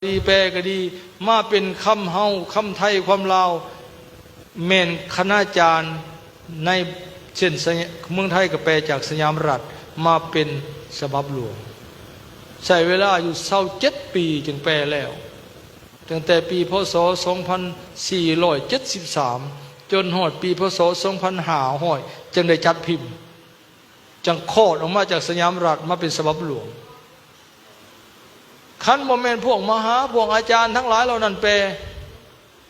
ລີແປກໍດີ ມາເປັນຄຳເຮົາ ຄຳໄທ ຄວາມລາວ ແມ່ນຄະນາຈານໃນເສັ້ນສະຫຍ- ເມືອງໄທກໍແປຈາກສະຫຍາມລັດມາເປັນສະບັບຫຼວງ. ໃຊ້ເວລາຢູ່ຊາວເຈັດປີຈຶ່ງແປແລ້ວ. ຕັ້ງແຕ່ປີ ພ.ສ. ສອງພັນສີ່ຮ້ອຍເຈັດສິບສາມ ຈົນຮອດປີ ພ.ສ. ສອງພັນຫ້າຮ້ອຍ ຈຶ່ງໄດ້ຈັດພິມ ຈັ່ງຄອດອອກມາຈາກສະຫຍາມລັດມາເປັນສະບັບຫຼວງ. ຄັນບໍ່ແມ່ນພວກມະຫາ ພວກອາຈານທັງຫຼາຍເຫຼົ່ານັ້ນແປ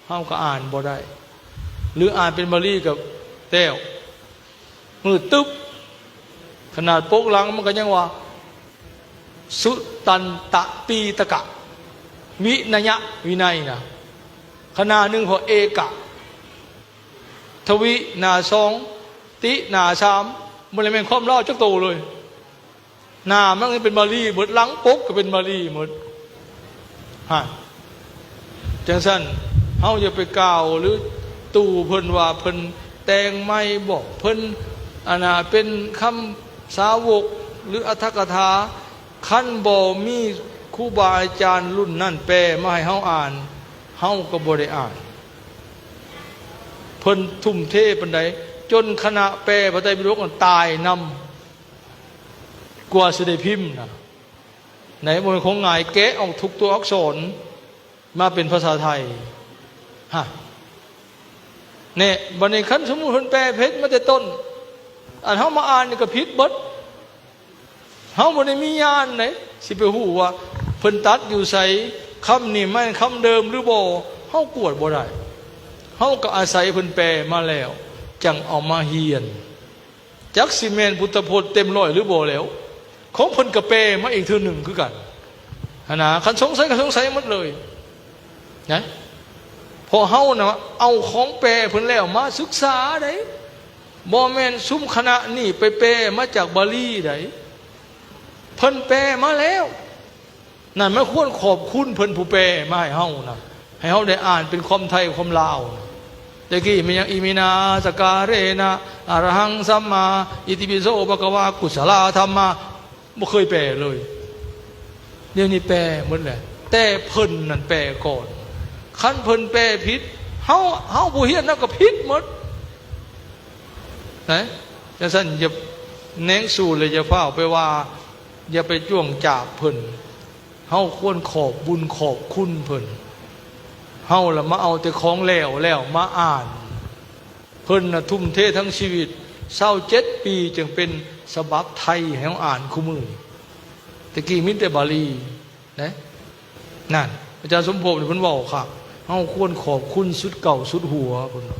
ເຮົາກໍອ່ານບໍ່ໄດ້ ຫຼືອ່ານເປັນບາລີກໍແລ້ວ ມືດຕຶບ. ຂະໜາດປົກຫຼັງມັນກໍຍັງວ່າ ສຸຕັນຕະປີຕະກະ ວິນະຍະ ວິໄນນະ ຂະໜາດໜຶ່ງພໍເອກະ ທະວິ ໜ້າສອງ ຕິ ໜ້າສາມ ບໍ່ໄດ້ແມ່ນຄວາມລາວຈັກໂຕເລີຍ. ໜ້າມັນເປັນບາລີໝົດ ຫຼັງປົກກໍເປັນບາລີໝົດ ຫັ້ນ. ຈັ່ງຊັ້ນ ເຮົາຢ່າໄປກ່າວ ຫຼື ຕູ່ເພິ່ນວ່າເພິ່ນແຕ່ງໃໝ່ບໍ ເພິ່ນ ອັນນ່າ ເປັນຄຳສາວົກ ຫຼື ອັດຖະກະຖາ. ຄັນບໍ່ມີຄູບາອາຈານລຸ້ນນັ້ນແປມາໃຫ້ເຮົາອ່ານ ເຮົາກໍບໍ່ໄດ້ອ່ານ. ເພິ່ນທຸ່ມເທປານໃດ ຈົນຄະນະແປພະໄຕປິດົກນັ້ນຕາຍນຳ ກວ່າຊິໄດ້ພິມນະ ໃນ ບໍ່ແມ່ນຂອງງ່າຍ ແກະອອກທຸກຕົວອັກສອນມາເປັນພາສາໄທ. ຮະ ແນ່ ບັດນີ້ຄັນສົມມຸດເພິ່ນແປຜິດມາແຕ່ຕົ້ນ ອັນເຮົາມາອ່ານນີ້ກໍຜິດເບິດ. ເຮົາບໍ່ໄດ້ມີຍານໃດ ຊິໄປຮູ້ວ່າເພິ່ນຕັດຢູ່ໃສ ຄຳນີ້ແມ່ນຄຳເດີມຫຼືບໍ່ ເຮົາກວດບໍ່ໄດ້. ເຮົາກໍອາໄສເພິ່ນແປມາແລ້ວ ຈັ່ງເອົາມາຮຽນ. ຈັກຊິແມ່ນພຸດທະພົດເຕັມຮ້ອຍຫຼືບໍ່ແລ້ວ ຂອງເພິ່ນກໍແປມາອີກເທື່ອໜຶ່ງຄືກັນຫັ້ນນະ. ຄັນສົງໄສກໍສົງໄສໝົດເລີຍນະ ເພາະເຮົານະເອົາຂອງແປເພິ່ນແລ້ວມາສຶກສາໃດ໋. ບໍ່ແມ່ນຊຸມຄະນະນີ້ໄປແປມາຈາກບາລີໃດ໋ ເພິ່ນແປມາແລ້ວ. ນັ້ນມັນຄວນຂອບຄຸນເພິ່ນຜູ້ແປມາໃຫ້ເຮົານະ ໃຫ້ເຮົາໄດ້ອ່ານເປັນຄວາມໄທຄວາມລາວນະ. ແຕ່ກີ້ແມ່ນຫຍັງ ອິມິນາ ສະກາເຣນະ ອະລະຫັງ ສຳມາ ອິຕິປິໂສ ພະຄະວາ ກຸສະລາທຳມາ ບໍ່ເຄີຍແປເລີຍ. ດຽວນີ້ແປໝົດແຫຼະ ແຕ່ເພິ່ນນັ້ນແປກ່ອນ. ຄັນເພິ່ນແປຜິດ ເຮົາ ເຮົາຜູ້ຮຽນເຮົາກໍຜິດໝົດນະ. ຈັ່ງຊັ້ນຢ່າແນງສູດ ແລະ ຢ່າຟ້າວໄປວ່າ ຢ່າໄປຈ້ວງຈາກເພິ່ນ. ເຮົາຄວນຂອບບຸນຂອບຄຸນເພິ່ນ. ເຮົາລະມາເອົາແຕ່ຂອງແລ້ວແລ້ວມາອ່ານ. ເພິ່ນນະທຸ່ມເທທັງຊີວິດ ຊາວເຈັດປີ ຈຶ່ງເປັນສະບັບໄທໃຫ້ເຮົາອ່ານຄູ່ມື້ນີ້. ແຕ່ກີ້ມີແຕ່ບາລີນະ. ນັ້ນ ອາຈານສົມພົບນີ້ເພິ່ນເວົ້າຄັກ. ເຮົາຄວນຂອບຄຸນສຸດເກົ້າສຸດຫົວ ເພິ່ນວ່າ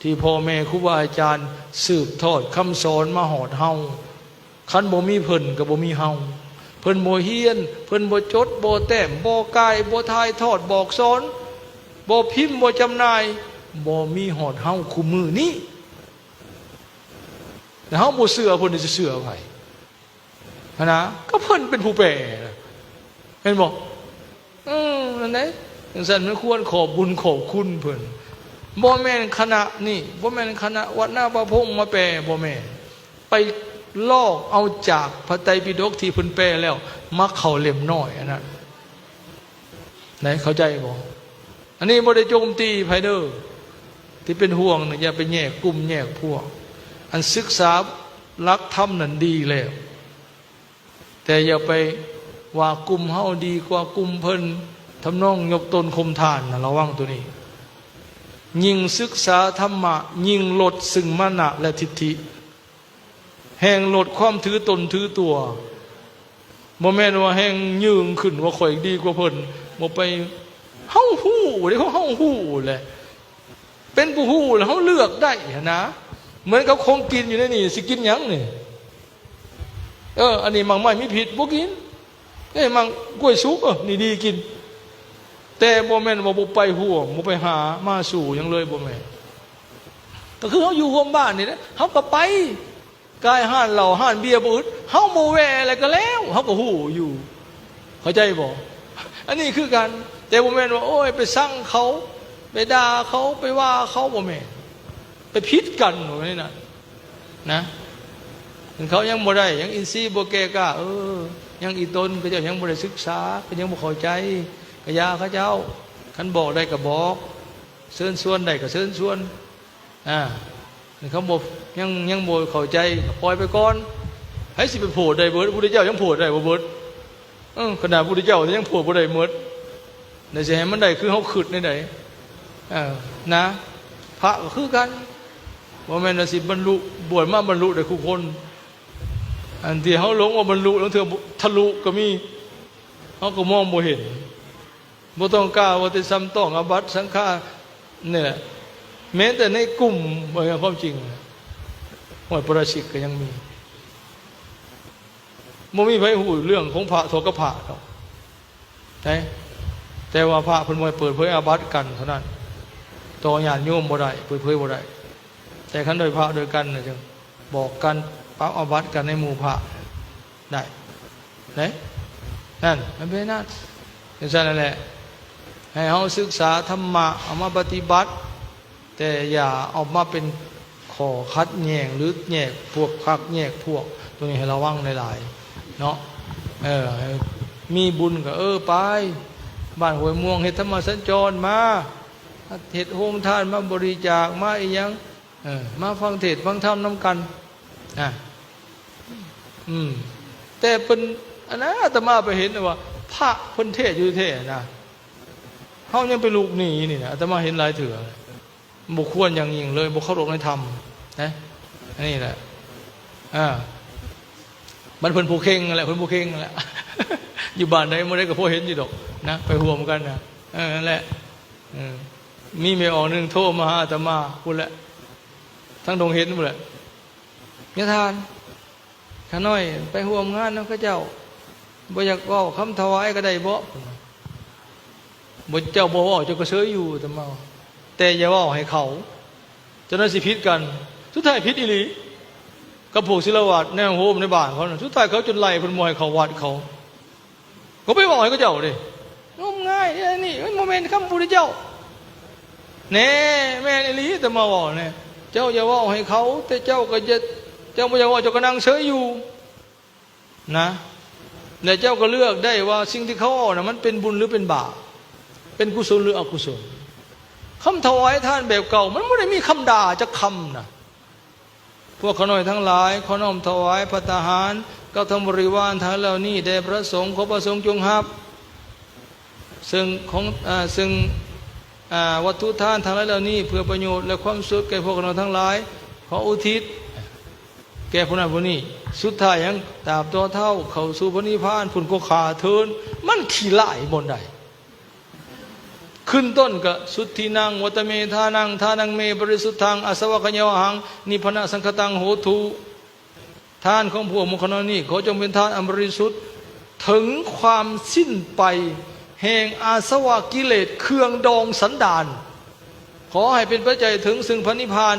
ທີ່ພໍ່ແມ່ຄູບາອາຈານສືບທອດຄຳສອນມາຮອດເຮົາ. ຄັນບໍ່ມີເພິ່ນກໍບໍ່ມີເຮົາ. ເພິ່ນບໍ່ຮຽນ ເພິ່ນບໍ່ຈົດ ບໍ່ແຕ້ມ ບໍ່ກ່າຍ ບໍ່ຖ່າຍທອດບອກສອນ ບໍ່ພິມ ບໍ່ຈຳໜ່າຍ ບໍ່ມີຮອດເຮົາຄູ່ມື້ນີ້. ແຕ່ເຮົາບໍ່ເຊື່ອເພິ່ນ ຊິເຊື່ອໃຜຫັ້ນນະ? ກໍເພິ່ນເປັນຜູ້ແປນະ ແມ່ນບໍ່? ເອີ ນັ້ນເດ້. ຈັ່ງຊັ້ນມັນຄວນຂອບບຸນຂອບຄຸນເພິ່ນ. ບໍ່ແມ່ນຄະນະນີ້ ບໍ່ແມ່ນຄະນະວັດນາພະພົງມາແປ ບໍ່ແມ່ນ. ໄປລອກເອົາຈາກພະໄຕປິດົກທີ່ເພິ່ນແປແລ້ວ ມາເຂົ້າເຫຼັ້ມນ້ອຍອັນນັ້ນ. ໄດ້ເຂົ້າໃຈບໍ່? ອັນນີ້ບໍ່ໄດ້ໂຈມຕີໃຜເດີ້. ທີ່ເປັນຫ່ວງນະ ຢ່າໄປແຍກກຸ່ມແຍກພວກ. ອັນສຶກສາຫຼັກທຳນັ້ນດີແລ້ວ. ແຕ່ຢ່າໄປວ່າກຸ່ມເຮົາດີກວ່າກຸ່ມເພິ່ນ ທຳນອງຍົກຕົນຂົ່ມທ່ານນະ ລະວັງໂຕນີ້. ຍິ່ງສຶກສາທຳມະ ຍິ່ງລົດຊຶ່ງມານະ ແລະ ທິດຖິ ແຮ່ງລົດຄວາມຖືຕົນຖືຕົວ. ບໍ່ແມ່ນວ່າແຮ່ງຍືງຂຶ້ນວ່າຂ້ອຍດີກວ່າເພິ່ນ. ບໍ່ໄປ ເຮົາຮູ້ເດ້ ເຮົາຮູ້ແຫຼະ. ເປັນຜູ້ຮູ້ແລ້ວເຮົາເລືອກໄດ້ຫັ້ນນະ. ເໝືອນກັບຂອງກິນຢູ່ໃນນີ້ ຊິກິນຫຍັງນີ້? ເອີ ອັນນີ້ໝາກໄມ້ມີພິດ ບໍ່ກິນ. ເອີ ໝາກກ້ວຍສຸກ ເອີ ນີ້ດີກິນ. ແຕ່ບໍ່ແມ່ນວ່າບໍ່ໄປຮ່ວມ ບໍ່ໄປຫາມາສູ່ຫຍັງເລີຍ ບໍ່ແມ່ນ. ກໍຄືເຮົາຢູ່ຮ່ວມບ້ານນີ້ແຫຼະ ເຮົາກໍໄປ ກາຍຮ້ານເຫຼົ້າຮ້ານເບຍບໍ່ອຶດ ເຮົາບໍ່ແວ່ແລ້ວກໍແລ້ວ ເຮົາກໍຮູ້ຢູ່. ເຂົ້າໃຈບໍ່? ອັນນີ້ຄືກັນ. ແຕ່ບໍ່ແມ່ນວ່າ ໂອ້ຍ ໄປຊັງເຂົາ ໄປດ່າເຂົາ ໄປວ່າເຂົາ ບໍ່ແມ່ນ. ໄປຜິດກັນ ບໍ່ແມ່ນນັ້ນນະ. ເຂົາຍັງບໍ່ໄດ້ ຍັງອິນຊີບໍ່ແກ່ກ້າ ເອີ ຍັງອີ່ຕົນ ເຂົາເຈົ້າຍັງບໍ່ໄດ້ສຶກສາ ເຂົາຍັງບໍ່ເຂົ້າໃຈ. ກະຢ່າເຂົາເຈົ້າ, ຄັນບອກໄດ້ກະບອກ, ເຊີນຊວນໄດ້ກະເຊີນຊວນ. ອາ ຄັນເຂົາບໍ່ ຍັງ ຍັງບໍ່ເຂົ້າໃຈກະປ່ອຍໄປກ່ອນ. ໃຜຊິໄປໂພດໄດ້ເບິດ? ພະພຸດທະເຈົ້າຍັງໂພດໄດ້ບໍ່ເບິດ. ເອີ ຂະໜາດພະພຸດທະເຈົ້າຍັງໂພດບໍ່ໄດ້ໝົດ, ແລ້ວຊິໃຫ້ມັນໄດ້ຄືເຮົາຄິດແນວໃດ? ເອີ ນະ ພະກະຄືກັນ, ບໍ່ແມ່ນວ່າຊິບັນລຸ ບວດມາບັນລຸໄດ້ຄູ່ຄົນ. ອັນທີ່ເຮົາຫຼົງວ່າບັນລຸ ລາງເທື່ອທະລຸກະມີ, ເຮົາກະມອງບໍ່ເຫັນ. ບໍ່ຕ້ອງກ່າວວ່າແຕ່ສ່ຳຕ້ອງອາບັດສັງຄານີ້ແຫຼະ, ແມ້ແຕ່ໃນກຸ່ມ ເວົ້າຄວາມຈິງ ຫ້ວຍ ປະລາຊິກກະຍັງມີ. ບໍ່ມີໃຜຮູ້ເລື່ອງຂອງພະເທົ່າກັບພະດອກ ເດ້. ແຕ່ວ່າພະເພິ່ນບໍ່ໃຫ້ເປີດເຜີຍອາບັດກັນເທົ່ານັ້ນ, ຕໍ່ຍາດໂຍມບໍ່ໄດ້, ເປີດເຜີຍບໍ່ໄດ້. ແຕ່ຄັນໂດຍພະໂດຍກັນນະ ຈຶ່ງບອກກັນ ປັບອາບັດກັນໃນໝູ່ພະໄດ້ເດ້. ນັ້ນ ມັນເປັນນັ້ນ. ຈັ່ງຊັ້ນນັ້ນແຫຼະ ໃຫ້ເຮົາສຶກສາທຳມະ ເອົາມາປະຕິບັດ, ແຕ່ຢ່າເອົາມາເປັນຂໍ້ຂັດແຍ່ງ ຫຼື ແຍກພວກພັກແຍກພວກ. ໂຕນີ້ໃຫ້ລະວັງຫຼາຍໆເນາະ. ເອີ ໃຫ້ມີບຸນກະ ເອີ ໄປບ້ານຫ້ວຍມ່ວງ ເຮັດທຳມະສັນຈອນມາ, ເຮັດໂຮງທານ ມາບໍລິຈາກ ມາອີ່ຫຍັງ, ເອີ ມາຟັງເທດຟັງທຳນຳກັນ. ອາ ອືມ ແຕ່ເພິ່ນ ອັນນັ້ນ ອາດຕະມາໄປເຫັນວ່າ ພະເພິ່ນເທດຢູ່ແທ້ນະ, ເຮົາຍັງໄປລຸກໜີນີ້ນະ. ອາດຕະມາເຫັນຫຼາຍເທື່ອ, ບໍ່ຄວນຢ່າງຍິ່ງເລີຍ, ບໍ່ເຄົາລົບໃນທຳນະ. ອັນນີ້ແຫຼະ ອາ ມັນເພິ່ນຜູ້ເຄັ່ງຫັ້ນແຫຼະ, ເພິ່ນຜູ້ເຄັ່ງຫັ້ນແຫຼະ. ຢູ່ບ້ານໃດເມືອງໃດກະພໍເຫັນຢູ່ດອກນະ, ໄປຮ່ວມກັນນະ. ເອີ ນັ້ນແຫຼະ. ເອີ ມີແມ່ອອກໜຶ່ງໂທມາຫາອາດຕະມາພຸ້ນແຫຼະ, ທາງດົງເຫັນພຸ້ນແຫຼະ. ຍາທ່ານ ຂ້ານ້ອຍໄປຮ່ວມງານນຳເຂົາເຈົ້າ, ບໍ່ຢາກເວົ້າຄຳຖວາຍກະໄດ້ບໍ່? ບໍ່ ເຈົ້າບໍ່ເວົ້າ ເຈົ້າກະເຊີຍຢູ່, ອາດຕະມາ ແຕ່ຢ່າເວົ້າໃຫ້ເຂົາ, ຈັ່ງນັ້ນຊິຜິດກັນ. ສຸດທ້າຍຜິດອີ່ຫຼີ ກັບພວກສິລະວັດໃນໂຮມໃນບ້ານເຂົານັ້ນ, ສຸດທ້າຍເຂົາຈົນໄລ່ເພິ່ນບໍ່ໃຫ້ເຂົ້າວັດເຂົາ. ກະໄປເວົ້າໃຫ້ເຂົາເຈົ້າເດ້, ງມງາຍເດ້ ອັນນີ້ມັນບໍ່ແມ່ນຄຳພະພຸດທະເຈົ້າ. ແນ່ ແມ່ນອີ່ຫຼີ ອາດຕະມາເວົ້າແນ່, ເຈົ້າຢ່າເວົ້າໃຫ້ເຂົາ, ແຕ່ເຈົ້າກະຢ່າ ເຈົ້າບໍ່ຢາກເວົ້າ ເຈົ້າກະນັ່ງເຊີຍຢູ່ນະ. ແລະ ເຈົ້າກະເລືອກໄດ້ວ່າສິ່ງທີ່ເຂົາເວົ້ານະ ມັນເປັນບຸນ ຫຼື ເປັນບາບ, ເປັນກຸສົນ ຫຼື ອະກຸສົນ. ຄຳຖວາຍທານແບບເກົ່າ ມັນບໍ່ໄດ້ມີຄຳດ່າຈັກຄຳນະ. ພວກຂ້ານ້ອຍທັງຫຼາຍ ຂໍນ້ອມຖວາຍພັດຕາຫານກັບທັງບໍລິວານທັງຫຼາຍເຫຼົ່ານີ້ແດ່ພະສົງ, ຂໍພະສົງຈົ່ງຮັບເຊິ່ງຂອງ ເຊິ່ງວັດຖຸທານທັງຫຼາຍເຫຼົ່ານີ້ ເພື່ອປະໂຫຍດ ແລະ ຄວາມສຸກແກ່ພວກຂ້ານ້ອຍທັງຫຼາຍ, ຂໍອຸທິດແກ່ຜູ້ນັ້ນຜູ້ນີ້. ສຸດທ້າຍຫຍັງ? ຕາບຕໍ່ເທົ້າເຂົ້າສູ່ພະນິບພານພຸ້ນ ກໍຂ້າເທີນ. ມັນຂີ້ລ້າຍບ່ອນໃດ? ຂຶ້ນຕົ້ນກະ ສຸດທິນັງ ວັດຕະເມທານັງ ທານັງເມ ປະລິສຸດທັງ ອາສະວະຂະຍາວະຫັງ ນິບພານະສັງຄະຕັງ ໂຫຕຸ. ທານຂອງພວກໝູ່ຂ້ານ້ອຍນີ້ ຂໍຈົ່ງເປັນທານອັນບໍລິສຸດ ເຖິງຄວາມສິ້ນໄປແຫ່ງອາສະວະກິເລດເຄື່ອງດອງສັນດານ. ຂໍໃຫ້ເປັນປັດໄຈເຖິງເຊິ່ງພະນິບພານ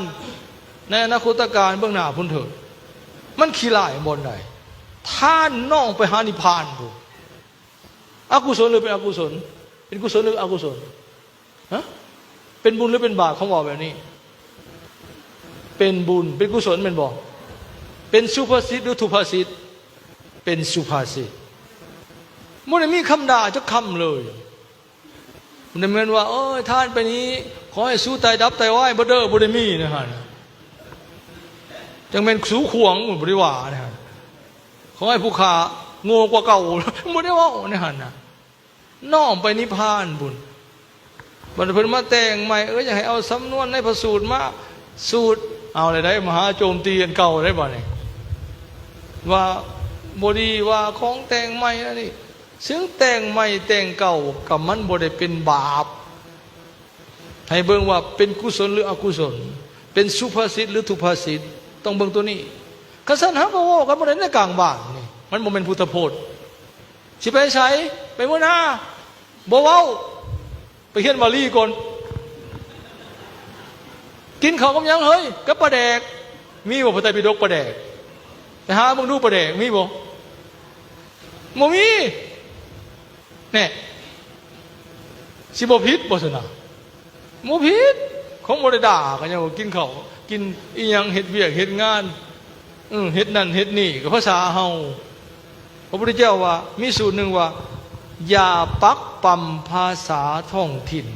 ໃນອະນາຄົດຕະການເບື້ອງໜ້າພຸ້ນເທີດ. ມັນຂີ້ລ້າຍບ່ອນໃດ? ທານນ້ອງໄປຫານິບພານພຸ້ນ. ອະກຸສົນ ຫຼື ເປັນອະກຸສົນ? ເປັນກຸສົນ ຫຼື ອະກຸສົນ? ຮະ? ເປັນບຸນ ຫຼື ເປັນບາບ? ຄຳເວົ້າແບບນີ້ ເປັນບຸນ ເປັນກຸສົນແມ່ນບໍ່? ເປັນສຸພາສິດ ຫຼື ທຸພາສິດ? ເປັນສຸພາສິດ. ບໍ່ໄດ້ມີຄຳດ່າຈັກຄຳເລີຍ. ບໍ່ໄດ້ແມ່ນວ່າ ເອີຍ ທານໄປນີ້ ຂໍໃຫ້ສູຕາຍດັບຕາຍວາຍເບິດເດີ, ບໍ່ໄດ້ມີໃນຫັ້ນ. ຈັ່ງແມ່ນສູຂວາງ ບໍ່ໄດ້ວ່າໃນຫັ້ນ. ຂໍໃຫ້ຜູ້ຂ້າໂງ່ກວ່າເກົ່າ ບໍ່ໄດ້ເວົ້າໃນຫັ້ນນະ. ນ້ອມໄປນິບພານພຸ້ນ. ບັດເພິ່ນມາແຕ່ງໃໝ່ ເອີ ຢາກໃຫ້ເອົາສຳນວນໃນພະສູດມາສູດ ເອົາແລ້ວໃດ໋ ມາຫາໂຈມຕີອັນເກົ່າໄດ໋ ບາດນີ້ ວ່າບໍ່ດີ ວ່າຂອງແຕ່ງໃໝ່ອັນນີ້. ເຊິ່ງແຕ່ງໃໝ່ແຕ່ງເກົ່າ ກະມັນບໍ່ໄດ້ເປັນບາບ. ໃຫ້ເບິ່ງວ່າເປັນກຸສົນ ຫຼື ອະກຸສົນ, ເປັນສຸພາສິດ ຫຼື ທຸພາສິດ, ຕ້ອງເບິ່ງໂຕນີ້. ຄັນຊັ້ນ ເຮົາກະເວົ້າກັນບໍ່ໄດ້ໃນກາງບ້ານນີ້, ມັນບໍ່ແມ່ນພຸດທະພົດ. ຊິໄປໃສ? ໄປເມືອນາ? ບໍ່ເວົ້າ, ໄປຮຽນບາລີກ່ອນ. ກິນເຂົ້າກັບຫຍັງເຮີ້ຍ? ກັບປາແດກ. ມີບໍ່ພະໄຕປິດົກປາແດກ? ໄປຫາເບິ່ງດູປາແດກ ມີບໍ່? ບໍ່ມີ. ແນ່ ຊິບໍ່ຜິດບໍ່ຊັ້ນນະ? ບໍ່ຜິດ. ຄົງບໍ່ໄດ້ດ່າ ກະຍັງວ່າກິນເຂົ້າ ກິນອີ່ຫຍັງ ເຮັດວຽກເຮັດງານ ເຮັດນັ້ນເຮັດນີ້ ກະພາສາເຮົາ. ພະພຸດທະເຈົ້າວ່າ ມີສູດໜຶ່ງວ່າ ຢ່າປັກປ້ຳພາສາທ້ອງຖິ່ນ,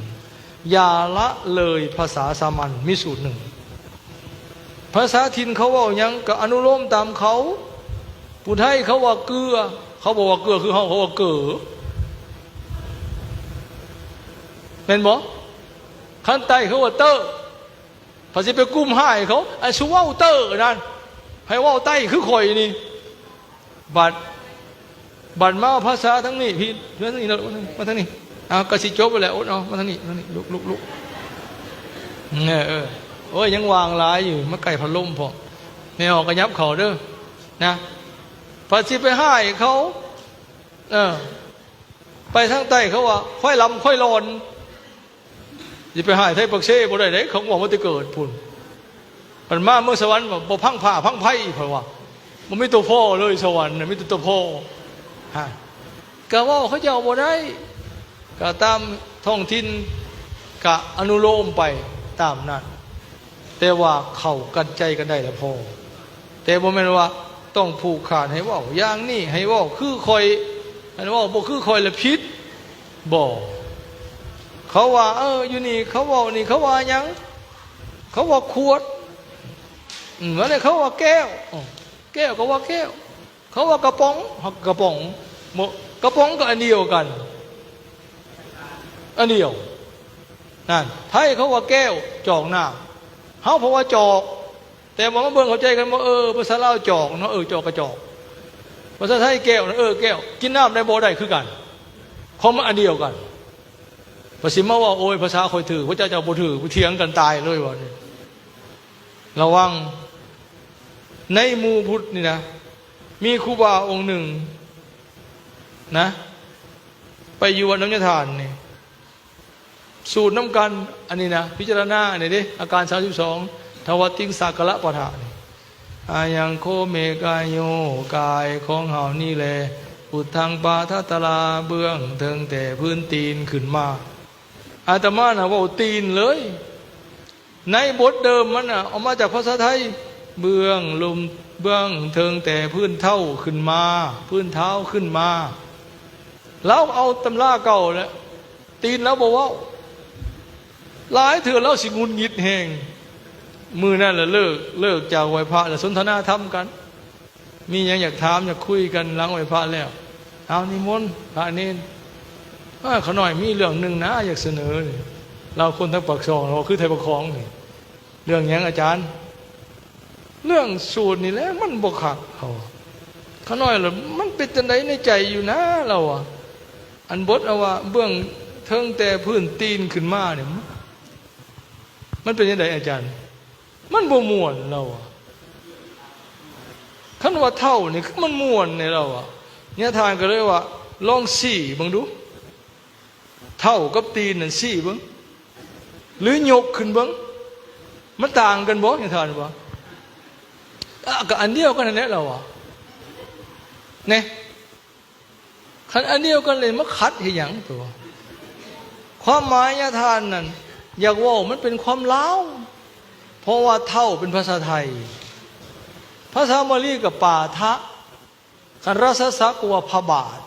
ຢ່າລະເລີຍພາສາສາມັນ. ມີສູດໜຶ່ງ ພາສາຖິ່ນເຂົາເວົ້າຫຍັງກໍອະນຸໂລມຕາມເຂົາ. ຜູ້ໄທເຂົາວ່າເກືອ, ເຂົາບໍ່ວ່າເກືອຄືເຮົາ, ເຂົາວ່າເກີ ແມ່ນບໍ່? ຄັນໃຕ້ເຂົາວ່າເຕີ. ພາຊິໄປກຸ້ມຮ້າຍເຂົາ, ອັນສຸເວົ້າເຕີນັ້ນ ໃຫ້ເວົ້າໃຕ້ຄືຂ້ອຍນີ້. ບັດ ບັດມາພາສາທາງນີ້ ພີ່ ມາທາງນີ້ເນາະ, ມາທາງນີ້. ອ້າວ ກໍຊິຈົບແລ້ວ, ອົດເອົາ, ມາທາງນີ້, ມາທາງນີ້, ລຸກ, ລຸກ, ລຸກ. ເອີ ເອີ ໂອ້ຍ ຍັງວ່າງຫຼາຍຢູ່, ມາໃກ້ພັດລົມພ້ອມ. ແມ່ອອກກໍຫຍັບເຂົ້າເດີ ນະ. ພາຊິໄປຮ້າຍເຂົາ, ເອີ ໄປທາງໃຕ້ເຂົາວ່າ ຄວາຍລຳຄວາຍຫຼອນ. ຊິໄປຮ້າຍໄທປາກເຊບໍ່ໄດ້ເດ້, ເຂົາເວົ້າມາແຕ່ເກີດພຸ້ນ. ຄັນມາເມືອງສະຫວັນວ່າ ບໍ່ພັງຜ້າພັງໄພ, ເພິ່ນວ່າ ບໍ່ມີຕົວພໍເລີຍ, ສະຫວັນນະມີແຕ່ຕົວພໍ. ຮະ ກະເວົ້າເຂົາເຈົ້າບໍ່ໄດ້, ກະຕາມທ້ອງຖິ່ນ, ກະອະນຸໂລມໄປຕາມນັ້ນ. ແຕ່ວ່າເຂົ້າກັນໃຈກັນໄດ້ລະພໍ, ແຕ່ບໍ່ແມ່ນວ່າຕ້ອງຜູກຂາດໃຫ້ເວົ້າຢ່າງນີ້, ໃຫ້ເວົ້າຄືຂ້ອຍ, ຄັນເວົ້າບໍ່ຄືຂ້ອຍລະຜິດ. ບໍ່. ເຂົາວ່າ ເອີ ຢູ່ນີ້ເຂົາເວົ້ານີ້ ເຂົາວ່າຫຍັງ? ເຂົາວ່າຂວດ. ອືມ ອັນນີ້ເຂົາວ່າແກ້ວ. ເອີ ແກ້ວກໍວ່າແກ້ວ. ເຂົາວ່າກະປ໋ອງ ກະປ໋ອງ. ບໍ່ ກະປ໋ອງກໍອັນດຽວກັນ, ອັນດຽວ. ນັ້ນ ໄທເຂົາວ່າແກ້ວ ຈອກນ້ຳ, ເຮົາເພາະວ່າຈອກ. ແຕ່ວ່າມາເບິ່ງເຂົ້າໃຈກັນບໍ່? ເອີ ພາສາລາວຈອກເນາະ, ເອີ ຈອກກໍຈອກ. ພາສາໄທແກ້ວນະ, ເອີ ແກ້ວ. ກິນນ້ຳໄດ້ບໍ່? ໄດ້ຄືກັນ, ຄວາມໝາຍອັນດຽວກັນ. ພາຊິມາເວົ້າ ໂອ້ຍ ພາສາຂ້ອຍຖືກ, ພາສາເຈົ້າບໍ່ຖືກ, ໄປຖຽງກັນຕາຍເລີຍວ່ານີ້. ລະວັງ ໃນໝູ່ພຸດນີ້ນະ ມີຄູບາອົງໜຶ່ງນະ ໄປຢູ່ວັດນ້ຳຍາທ່ານນີ້. ສູດນຳກັນ ອັນນີ້ນະ, ພິຈາລະນາອັນນີ້ເດ້, ອາການສາມສິບສອງ ທະວັດຕິງສາກະລະປະທະນີ້. ອາຍັງໂຄເມກາໂຍ, ກາຍຂອງເຮົານີ້ແລ, ພຸດທັງປາທັດຕະລາ, ເບື້ອງເທິງແຕ່ພື້ນຕີນຂຶ້ນມາ. ອາດຕະມານະເວົ້າຕີນເລີຍ. ໃນບົດເດີມມັນນະ ເອົາມາຈາກພາສາໄທ, ເບື້ອງລຸ່ມ ເບື້ອງເທິງແຕ່ພື້ນເທົ້າຂຶ້ນມາ, ພື້ນເທົ້າຂຶ້ນມາ. ລາວເອົາຕຳລາເກົ່າແຫຼະ, ຕີນລາວບໍ່ເວົ້າ. ຫຼາຍເທື່ອລາວຊິຫງຸດຫງິດແຮງ. ມື້ນັ້ນລະເລີກ, ເລີກຈາກໄຫວ້ພະລະສົນທະນາທຳກັນ. ມີຫຍັງຢາກຖາມຢາກຄຸຍກັນຫຼັງໄຫວ້ພະແລ້ວ. ເອົາ ນິມົນພະເນນ. ເອີ ຂ້ານ້ອຍມີເລື່ອງໜຶ່ງນະຢາກສະເໜີ. ລາວຄົນທາງປາກຊ່ອງ, ລາວຄືໄທປະຄອງນີ້. ເລື່ອງຫຍັງອາຈານ? ເລື່ອງສູດນີ້ແຫຼະ ມັນບໍ່ຄັກ, ເຂົາວ່າ. ຂ້ານ້ອຍລະ ມັນເປັນຈັ່ງໃດໃນໃຈຢູ່ນະ? ລາວວ່າ. ອັນບົດເອົາວ່າ ເບື້ອງເທິງແຕ່ພື້ນຕີນຂຶ້ນມານີ້ ມັນເປັນຈັ່ງໃດອາຈານ? ມັນບໍ່ມ່ວນ ລາວວ່າ. ຄັນວ່າເທົ້ານີ້ຄືມັນມ່ວນແດ່ ລາວວ່າ. ຍາທ່ານກໍເລີຍວ່າ ລອງຊີ້ເບິ່ງດູ, ເທົ້າກັບຕີນນັ້ນຊີ້ເບິ່ງ ຫຼືຍົກຂຶ້ນເບິ່ງ ມັນຕ່າງກັນບໍ່? ຍາທ່ານວ່າ ອາ ກໍອັນດຽວກັນຫັ້ນແຫຼະ ລາວວ່າ. ແນ່. ຄັນອັນດຽວກັນເລີຍມາຂັດເຮັດຫຍັງຕົວະ? ຄວາມໝາຍຍາທ່ານນັ້ນ ຢາກເວົ້າມັນເປັນຄວາມລາວ, ເພາະວ່າເທົ້າເປັນພາສາໄທ, ພາສາບາລີກໍປາທະ, ຄັນລາຊະສັບກໍວ່າພະບາດ,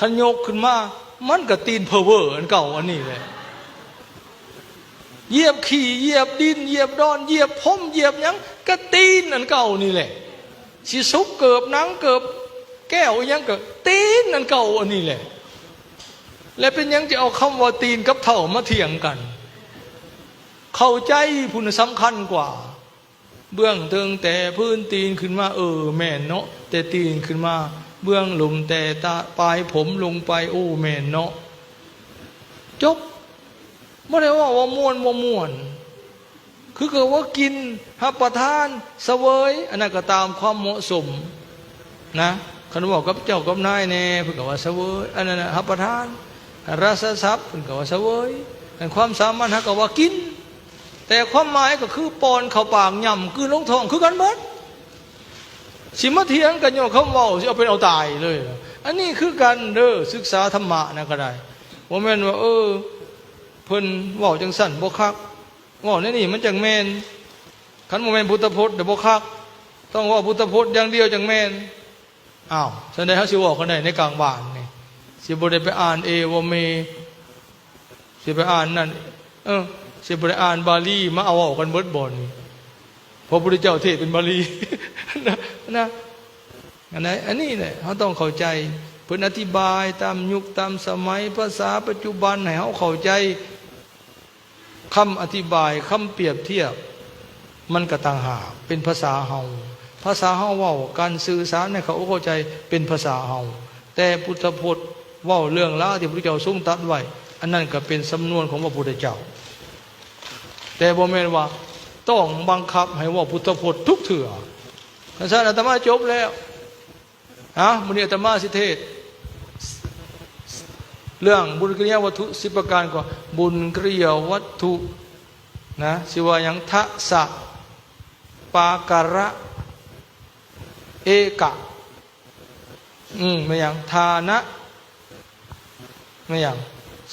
ຄັນຍົກຂຶ້ນມາ ມັນກໍຕີນເພີເວີອັນເກົ່າອັນນີ້ແຫຼະ. ຢຽບຂີ້ ຢຽບດິນ ຢຽບດອນ ຢຽບພົມ ຢຽບຫຍັງ ກະຕີນອັນເກົ່ານີ້ແຫຼະ. ຊິສຸກເກີບໜັງເກີບແກ້ວອີ່ຫຍັງກະຕີນອັນເກົ່າອັນນີ້ແຫຼະ. ແລະເປັນຫຍັງຈະເອົາຄຳວ່າຕີນກັບເທົ້າມາຖຽງກັນ? ເຂົ້າໃຈພຸ້ນສຳຄັນກວ່າ. ເບື້ອງເທິງແຕ່ພື້ນຕີນຂຶ້ນມາ ເອີ ແມ່ນເນາະ, ແຕ່ຕີນຂຶ້ນມາ ເບື້ອງລຸ່ມແຕ່ຕະ ປາຍຜົມລົງໄປ ໂອ້ ແມ່ນເນາະ. ຈົບ. ບໍ່ໄດ້ເວົ້າວ່າມ່ວນບໍ່ມ່ວນ, ຄືກັບວ່າກິນ ຮັບປະທານ ສະເຫວີຍ ອັນນັ້ນກໍຕາມຄວາມເໝາະສົມນະ. ຄັນເວົ້າກັບເຈົ້າກັບນາຍແດ່ ເພິ່ນກໍວ່າສະເຫວີຍ ອັນນັ້ນນະ ຮັບປະທານ. ລາຊະສັບ ເພິ່ນກໍວ່າສະເຫວີຍ, ອັນຄວາມສາມັນເຮົາກໍວ່າກິນ. ແຕ່ຄວາມໝາຍກໍຄືປ້ອນເຂົ້າປາກ ຫຍ້ຳກືນລົງທ້ອງຄືກັນເບິດ. ຊິມາຖຽງກັນຍ້ອນຄຳເວົ້າ ຊິເອົາເປັນເອົາຕາຍເລີຍ. ອັນນີ້ຄືກັນເດີ, ສຶກສາທຳມະນະກໍໄດ້. ບໍ່ແມ່ນວ່າ ເອີ ເພິ່ນເວົ້າຈັ່ງຊັ້ນບໍ່ຄັກ, ເວົ້າແນວນີ້ມັນຈັ່ງແມ່ນ. ຄັນບໍ່ແມ່ນພຸດທະພົດ ດຽວບໍ່ຄັກ, ຕ້ອງເວົ້າພຸດທະພົດຢ່າງດຽວຈັ່ງແມ່ນ. ອ້າວ ຊັ້ນໃດເຮົາຊິເວົ້າກັນໄດ້ໃນກາງບ້ານນີ້? ຊິບໍ່ໄດ້ໄປອ່ານເອວະເມ ຊິໄປອ່ານນັ້ນ ເອີ ຊິບໍ່ໄດ້ອ່ານບາລີ ມາເອົາເວົ້າກັນເບິດບໍ່ນີ້ ເພາະພະພຸດທະເຈົ້າເທດເປັນບາລີ ນະ ນະ ອັນນັ້ນ ອັນນີ້ແຫຼະ ເຮົາຕ້ອງເຂົ້າໃຈ ເພິ່ນອະທິບາຍຕາມຍຸກຕາມສະໄໝ ພາສາປັດຈຸບັນໃຫ້ເຮົາເຂົ້າໃຈ. ຄຳອະທິບາຍ ຄຳປຽບທຽບ ມັນກໍຕ່າງຫາກ ເປັນພາສາເຮົາ ພາສາເຮົາເວົ້າ ການສື່ສານໃຫ້ເຂົາເຂົ້າໃຈເປັນພາສາເຮົາ ແຕ່ພຸດທະພົດເວົ້າເລື່ອງລາວທີ່ພະພຸດທະເຈົ້າຊົງຕັດໄວ້ ອັນນັ້ນກໍເປັນສຳນວນຂອງພະພຸດທະເຈົ້າ ແຕ່ບໍ່ແມ່ນວ່າຕ້ອງບັງຄັບໃຫ້ເວົ້າພຸດທະພົດທຸກເທື່ອ. ຄັນຊັ້ນອາດຕະມາຈົບແລ້ວ. ເອົາ ມື້ນີ້ອາດຕະມາຊິເທດເລື່ອງບຸນກິລິຍາວັດຖຸສິບປະການ ກໍບຸນກິລິຍາວັດຖຸນະ ຊິວ່າຫຍັງ ທະສະ ປາກະຣະ ເອກະ ອືມ ແມ່ນຫຍັງ ທານະ ແມ່ນຫຍັງ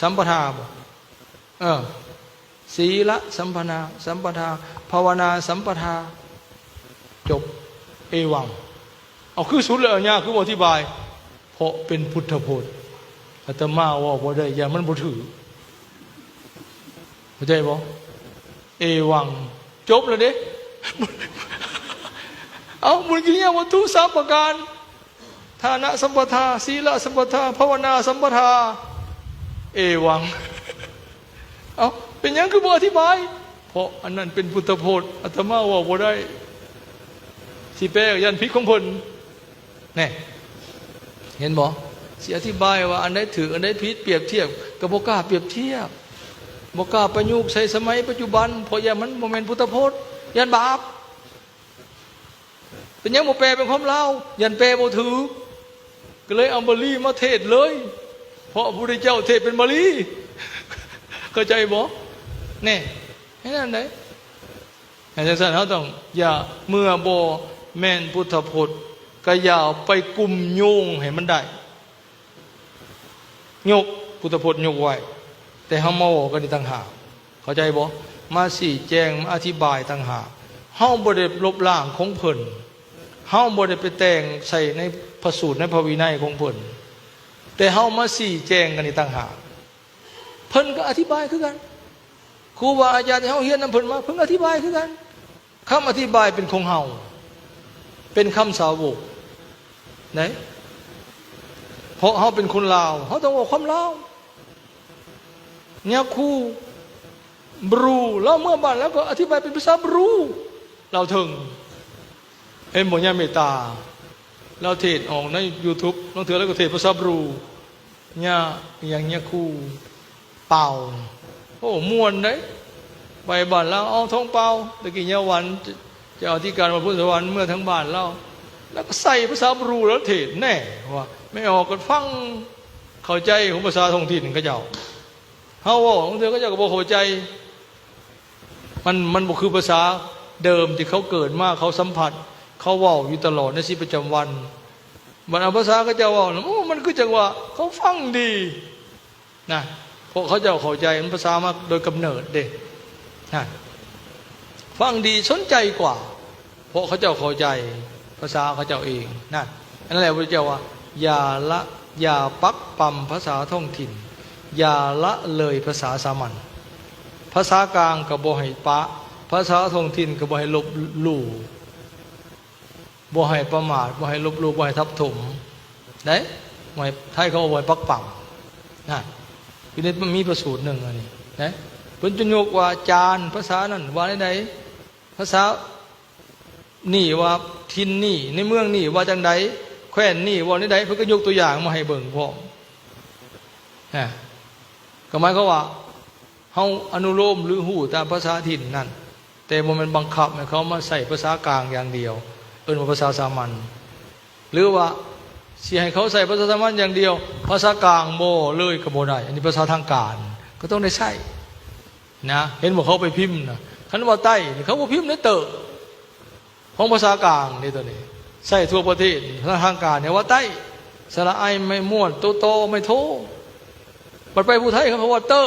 ສຳປະທາບໍ? ເອີ ສີລະສຳປະນາ ສຳປະທາ ພາວະນາສຳປະທາ ຈົບ ເອວັງ. ເອົາ ຄືສຸດແລ້ວ ຍາຄືບໍ່ອະທິບາຍ ເພາະເປັນພຸດທະພົດ ອາດຕະມາເວົ້າບໍ່ໄດ້ ຢ້ານມັນບໍ່ຖືກ ເຂົ້າໃຈບໍ່? ເອວັງ ຈົບແລ້ວເດ້. ເອົາ ບຸນກິລິຍາວັດຖຸສາມປະການ ທານະສຳປະທາ ສີລະສຳປະທາ ພາວະນາສຳປະທາ ເອວັງ. ເອົ້າ ເປັນຫຍັງຄືບໍ່ອະທິບາຍ? ເພາະອັນນັ້ນເປັນພຸດທະພົດ ອາດຕະມາເວົ້າບໍ່ໄດ້ ຊິແປກໍຢ້ານຜິດຂອງເພິ່ນ. ແນ່ ເຫັນບໍ່? ຊິອະທິບາຍວ່າອັນໃດຖືກ ອັນໃດຜິດ ປຽບທຽບ ກໍບໍ່ກ້າປຽບທຽບ ບໍ່ກ້າປະຍຸກໃສ່ສະໄໝປັດຈຸບັນ ເພາະຢ້ານມັນບໍ່ແມ່ນພຸດທະພົດ ຢ້ານບາບ. ເປັນຫຍັງບໍ່ແປເປັນຄວາມລາວ? ຢ້ານແປບໍ່ຖືກ ກໍເລີຍເອົາບາລີມາເທດເລີຍ ເພາະພະພຸດທະເຈົ້າເທດເປັນບາລີ ເຂົ້າໃຈບໍ່? ແນ່ ເຮັດນັ້ນໄດ໋. ໃຫ້ຈັ່ງຊັ້ນເຮົາຕ້ອງຢ່າ ເມື່ອບໍ່ແມ່ນພຸດທະພົດ ກໍຢ່າໄປກຸມໂຍງໃຫ້ມັນໄດ້. ຍົກ ພຸດທະພົດຍົກໄວ້ ແຕ່ເຮົາມາເວົ້າກັນນີ້ຕ່າງຫາກ ເຂົ້າໃຈບໍ່? ມາຊີ້ແຈງ ມາອະທິບາຍຕ່າງຫາກ. ເຮົາບໍ່ໄດ້ລົບລ້າງຂອງເພິ່ນ ເຮົາບໍ່ໄດ້ໄປແຕ່ງໃສ່ໃນພະສູດ ໃນພະວິໄນຂອງເພິ່ນ ແຕ່ເຮົາມາຊີ້ແຈງກັນນີ້ຕ່າງຫາກ. ເພິ່ນກໍອະທິບາຍຄືກັນ ຄູບາອາຈານທີ່ເຮົາຮຽນນຳເພິ່ນມາ ເພິ່ນກໍອະທິບາຍຄືກັນ. ຄຳອະທິບາຍເປັນຂອງເຮົາ ເປັນຄຳສາວົກໄດ໋ ເພາະເຮົາເປັນຄົນລາວ ເຮົາຕ້ອງເວົ້າຄວາມລາວ. ຍາຄູ ບຣູ ລາວເມືອບ້ານລາວກໍອະທິບາຍເປັນພາສາບຣູ ລາວເຖິງ. ເຫັນບໍ່? ຍາເມດຕາ ລາວເທດອອກໃນຢູທູບ ລາງເທື່ອລາວກໍເທດພາສາບຣູ. ຍາ ອີຫຍັງ ຍາຄູ ເປົ່າ ໂອ້ ມ່ວນເດ້ ໄປບ້ານລາວ ເອົາທອງເປົ່າ. ຕະກີ້ຍາຫວັນ ເຈົ້າອະທິການວັດໂພນສະຫວັນ ເມືອທາງບ້ານລາວ ລາວກໍໃສ່ພາສາບຣູ ລາວເທດແນ່ວ່າ ແມ່ອອກກໍຟັງເຂົ້າໃຈຂອງພາສາທ້ອງຖິ່ນເຂົາເຈົ້າ. ເຮົາເວົ້າບາງເທື່ອເຂົາເຈົ້າກໍບໍ່ເຂົ້າໃຈ. ມັນ ມັນບໍ່ຄືພາສາເດີມທີ່ເຂົາເກີດມາ ເຂົາສຳຜັດ ເຂົາເວົ້າຢູ່ຕະຫຼອດໃນຊີວິດປະຈຳວັນ. ບັດເອົາພາສາເຂົາເຈົ້າເວົ້ານະ ໂອ້ ມັນຄືຈັ່ງວ່າເຂົາຟັງດີນະ ເພາະເຂົາເຈົ້າເຂົ້າໃຈ ມັນພາສາມາໂດຍກຳເນີດເດ້ນະ ຟັງດີສົນໃຈກວ່າ. ເພາະເຂົາເຈົ້າເຂົ້າໃຈພາສາເຂົາເຈົ້າເອງນັ້ນ. ອັນນັ້ນແຫຼະ ພະພຸດທະເຈົ້າວ່າ ຢ່າລະ ຢ່າປັກປ້ຳພາສາທ້ອງຖິ່ນ, ຢ່າລະເລີຍພາສາສາມັນ. ພາສາກາງກໍບໍ່ໃຫ້ປະ, ພາສາທ້ອງຖິ່ນກໍບໍ່ໃຫ້ລົບຫຼູ່, ບໍ່ໃຫ້ປະໝາດ, ບໍ່ໃຫ້ລົບຫຼູ່, ບໍ່ໃຫ້ທັບຖົມ. ໄດ້ ບໍ່ໃຫ້ ໄທເຂົາບໍ່ໃຫ້ປັກປ້ຳ. ນະ ຢູ່ໃນ ມີພະສູດໜຶ່ງອັນນີ້ນະ ເພິ່ນຈະຍົກວ່າ ຈານ ພາສານັ້ນວ່າແນວໃດ? ພາສານີ້ວ່າຖິ່ນນີ້ ໃນເມືອງນີ້ວ່າຈັ່ງໃດ? ແຄວ້ນນີ້ເວົ້າແນວໃດ? ເພິ່ນກໍຍົກຕົວຢ່າງມາໃຫ້ເບິ່ງພ້ອມ. ນະ ກໍໝາຍຄວາມວ່າ ເຮົາອະນຸໂລມ ຫຼື ຮູ້ຕາມພາສາຖິ່ນນັ້ນ, ແຕ່ບໍ່ແມ່ນບັງຄັບໃຫ້ເຂົາມາໃຊ້ພາສາກາງຢ່າງດຽວ ເອີ້ນວ່າພາສາສາມັນ. ຫຼືວ່າຊິໃຫ້ເຂົາໃຊ້ພາສາສາມັນຢ່າງດຽວ ພາສາກາງບໍ່ເລີຍກໍບໍ່ໄດ້. ອັນນີ້ພາສາທາງການກໍຕ້ອງໄດ້ໃຊ້ນະ. ເຫັນບໍ່ ເຂົາໄປພິມນະ ຄັນວ່າໃຕ້ນີ້ ເຂົາບໍ່ພິມໃນເຕີຂອງພາສາກາງເດ້ ໂຕນີ້ໃຊ້ທົ່ວປະເທດ. ພາສາທາງການເອີ້ນວ່າໃຕ້ ສະຫຼະໄອ ໄມ້ມ້ວນ ໂຕຕໍ ໄມ້ໂທ. ບັດໄປຜູ້ໄທເຂົາເວົ້າເຕີ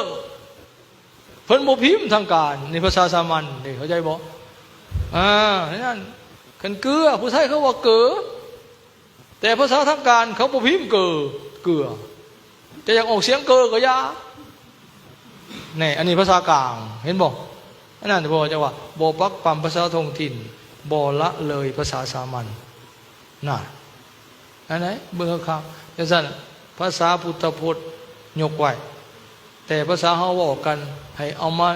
ເພິ່ນບໍ່ພິມທາງການ ໃນພາສາສາມັນເດ້ ເຂົ້າໃຈບໍ່? ອ່າ ນັ້ນ ຄັນເກືອ ຜູ້ໄທເຂົາວ່າເກີ ແຕ່ພາສາທາງການເຂົາບໍ່ພິມເກີ ເກືອ. ຈະຢາກອອກສຽງເກີກໍຢ່າ. ແນ່ ອັນນີ້ພາສາກາງ ເຫັນບໍ່? ອັນນັ້ນເພິ່ນເອີ້ນວ່າ ບໍ່ປັກປຳພາສາທ້ອງຖິ່ນ ບໍ່ລະເລີຍພາສາສາມັນ. ນະ ອັນໃດ ເບິ່ງຄັກໆ ຈັ່ງຊັ້ນ ພາສາພຸດທະພົດຍົກໄວ້ ແຕ່ພາສາເຮົາເວົ້າກັນ ໃຫ້ເອົາມາ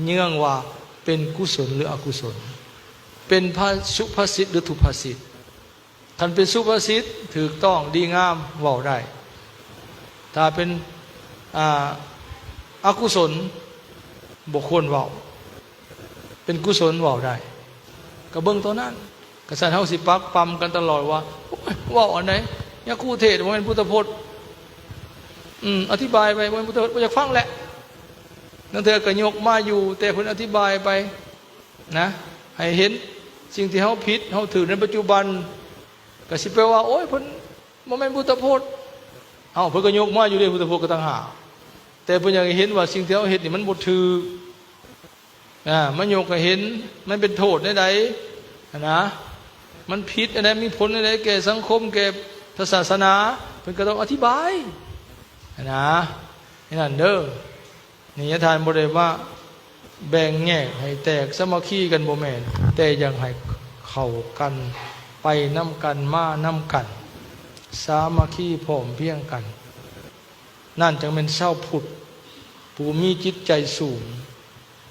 ເຍືອງວ່າເປັນກຸສົນ ຫຼື ອະກຸສົນ, ເປັນພາ ສຸພາສິດ ຫຼື ທຸພາສິດ. ຄັນເປັນສຸພາສິດ ຖືກຕ້ອງ ດີງາມ ເວົ້າໄດ້. ຖ້າເປັນ ອາ ອະກຸສົນ ບໍ່ຄວນເວົ້າ. ເປັນກຸສົນເວົ້າໄດ້ ກໍເບິ່ງຕົວນັ້ນ. ກະຊັ້ນເຮົາຊິປັກປຳກັນຕະຫຼອດວ່າ ໂອ້ຍ ເວົ້າອັນໃດ? ຍາຄູເທດບໍ່ແມ່ນພຸດທະພົດ. ອືມ ອະທິບາຍໄປ ບໍ່ແມ່ນພຸດທະພົດ ບໍ່ຢາກຟັງແຫຼະ. ລາງເທື່ອກໍຍົກມາຢູ່ ແຕ່ເພິ່ນອະທິບາຍໄປນະ ໃຫ້ເຫັນສິ່ງທີ່ເຮົາຜິດເຮົາຖືກໃນປັດຈຸບັນ. ກໍຊິໄປວ່າ ໂອ້ຍ ເພິ່ນບໍ່ແມ່ນພຸດທະພົດ. ເອົ້າ ເພິ່ນກໍຍົກມາຢູ່ເດ້ ພຸດທະພົດກໍຕ່າງຫາກ ແຕ່ເພິ່ນຢາກໃຫ້ເຫັນວ່າສິ່ງທີ່ເຮົາເຮັດນີ້ມັນບໍ່ຖືກ. ອາ ມາຍົກໃຫ້ເຫັນ ມັນເປັນໂທດແນວໃດຫັ້ນນະ ມັນຜິດແນວໃດ ມີຜົນແນວໃດແກ່ສັງຄົມ ແກ່ພະສາສະໜາ ເພິ່ນກໍຕ້ອງອະທິບາຍຫັ້ນນະ. ແນວນັ້ນເດີ ນີ້ ທ່ານບໍ່ໄດ້ມາແບ່ງແຍກໃຫ້ແຕກສາມັກຄີກັນ ບໍ່ແມ່ນ ແຕ່ຢາກໃຫ້ເຂົ້າກັນ ໄປນຳກັນ ມານຳກັນ ສາມັກຄີພ້ອມພຽງກັນ. ນັ້ນຈັ່ງແມ່ນຊາວພຸດຜູ້ມີຈິດໃຈສູງ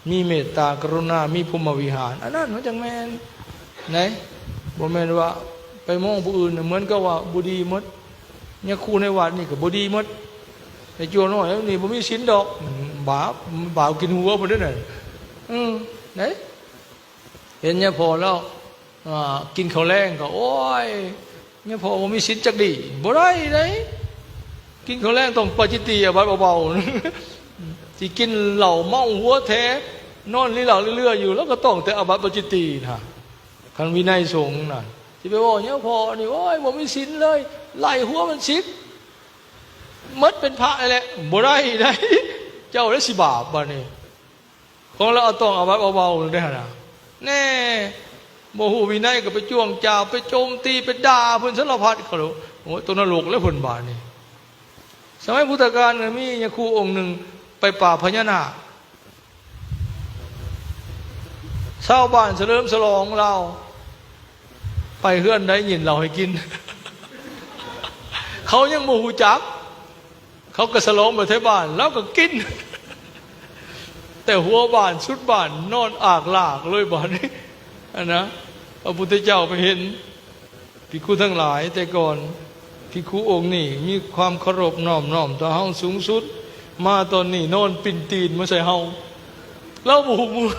ມີເມດຕາກະລຸນາ ມີພົມມະວິຫານ ອັນນັ້ນມັນຈັ່ງແມ່ນໃດ໋. ບໍ່ແມ່ນວ່າໄປມອງຜູ້ອື່ນເໝືອນກັບວ່າບໍ່ດີໝົດ. ຍາຄູໃນວັດນີ້ກໍບໍ່ດີໝົດ ໄອ້ຈົວນ້ອຍນີ້ບໍ່ມີສິນດອກ ບາບ ບາບກິນຫົວພຸ້ນເດ້. ອື ໃດ໋ ເຫັນຍາພໍ່ລາວ ອາ ກິນເຂົ້າແລງກໍ ໂອ້ຍ ຍາພໍ່ບໍ່ມີສິນຈັກດີ້ ບໍ່ໄດ້ໃດ໋. ກິນເຂົ້າແລງຕ້ອງປາຈິດຕີ ອາບັດເບົາໆ ຊິກິນເຫຼົ້າເມົາຫົວແທ້ ນອນລີລາລີເລືອຢູ່ ລາວກໍຕ້ອງແຕ່ອາບັດປາຈິດຕີນະ. ຄັນວິໄນສົງນະ ຊິໄປເວົ້າຍາພໍ່ນີ້ ໂອ້ຍ ບໍ່ມີສິນເລີຍ ໄລ່ຫົວມັນສິກ ໝົດເປັນພະແລ້ວ ບໍ່ໄດ້ໃດ໋. ເຈົ້າໄດ້ຊິບາບບາດນີ້. ຂອງລາວເອົາຕ້ອງອາບັດເບົາໆ ເດ້ຫັ້ນນະ ແນ່ ບໍ່ຮູ້ວິໄນກໍໄປຈ້ວງຈາວ ໄປໂຈມຕີ ໄປດ່າເພິ່ນສາລະພັດ ເຂົາ ໂອ້ຍ ຕົກນະລົກແລ້ວເພິ່ນບາດນີ້. ສະໄໝພຸດທະການກໍມີຍາຄູອົງໜຶ່ງໄປປ່າພະຍານາກ ຊາວບ້ານສະເຫຼີມສະຫຼອງລາວ ໄປເຮືອນໃດຍິນເຫຼົ້າໃຫ້ກິນ ເຂົາຍັງບໍ່ຮູ້ຈັກ ເຂົາກໍສະຫຼອງໄປໄທບ້ານ ລາວກໍກິນ ແຕ່ຫົວບ້ານສຸດບ້ານນອນອາກລາກເລີຍບາດນີ້ ອັນນະ. ພະພຸດທະເຈົ້າໄປເຫັນ ພິກຂຸທັງຫຼາຍ ແຕ່ກ່ອນພິກຂຸອົງນີ້ມີຄວາມເຄົາລົບນອບນ້ອມຕໍ່ເຮົາສູງສຸດ ມາຕອນນີ້ນອນປິ່ນຕີນມາໃສ່ເຮົາ ລາວບໍ່ຮູ້ເມື່ອ.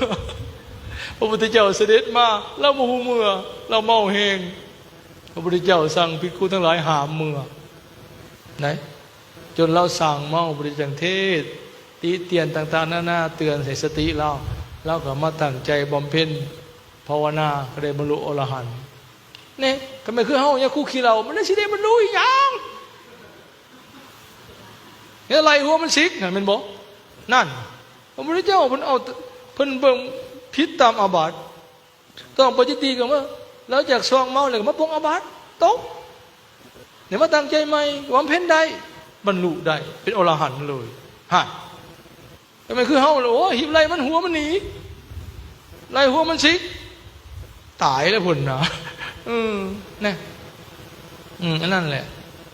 ພະພຸດທະເຈົ້າສະເດັດມາ ລາວບໍ່ຮູ້ເມື່ອ ລາວເມົາແຮງ. ພະພຸດທະເຈົ້າສັ່ງພິກຂຸທັງຫຼາຍຫ້າມເມືອ ໄດ້ ຈົນລາວສັ່ງເມົາ ພະພຸດທະເຈົ້າເທດຕິຕຽນຕ່າງໆນານາ ເຕືອນໃຫ້ສະຕິລາວ ລາວກໍມາຕັ້ງໃຈບຳເພັນພາວະນາ ກໍໄດ້ບັນລຸອໍລະຫັນ. ນີ້ ຄັນແມ່ນຄືເຮົາ ຍາຄູຂີ້ເຫຼົ້າ ມັນໄດ້ ຊິໄດ້ບັນລຸອີຫຍັງ? ເຮັດໄລ່ຫົວມັນສິກຫັ້ນແມ່ນບໍ່? ນັ້ນ ພະພຸດທະເຈົ້າເພິ່ນເອົາ ເພິ່ນເບິ່ງຜິດຕາມອາບັດ ຕ້ອງປາຈິດຕີກໍມາ ແລ້ວຈາກຊ່ວງເມົາແລ້ວກໍມາປົງອາບັດ ຕົກ ແລ້ວມາຕັ້ງໃຈໃໝ່ ບຳເພັນໄດ້ ບັນລຸໄດ້ ເປັນອໍລະຫັນເລີຍ ຫັ້ນ. ກໍແມ່ນຄືເຮົາແຫຼະ ໂອ້ຍ ຮີບໄລ່ມັນ ຫົວມັນໜີ ໄລ່ຫົວມັນສິກ ຕາຍແລ້ວພຸ້ນນະ. ເອີ ແນ່ ອືມ ອັນນັ້ນແຫຼະ